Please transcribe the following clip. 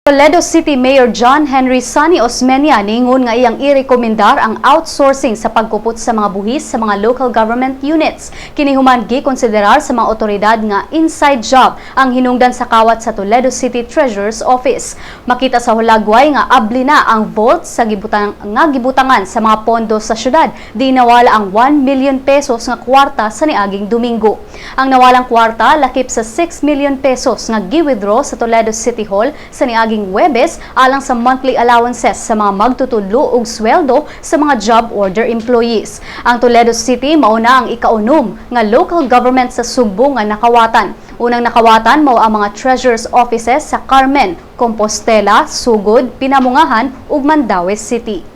Toledo City Mayor John Henry Sonny Osmeña ningon nga iyang irekomendar ang outsourcing sa pagkupot sa mga buhis sa mga local government units. Kini human gikonsiderar sa mga otoridad nga inside job ang hinungdan sa kawat sa Toledo City Treasurer's Office. Makita sa hulagway nga abli na ang vault sa gibutang nga gibutangan sa mga pondo sa syudad. Di nawala ang 1 million pesos nga kwarta sa niaging Domingo. Ang nawalang kwarta lakip sa 6 million pesos nga gi-withdraw sa Toledo City Hall sa niaging Huwebes alang sa monthly allowances sa mga magtutudlo og sweldo sa mga job order employees. Ang Toledo City mao na ang ikaunom nga local government sa Sugbo nga nakawatan. Unang nakawatan mao ang mga treasurer's offices sa Carmen, Compostela, Sugod, Pinamungahan ug Mandaue City.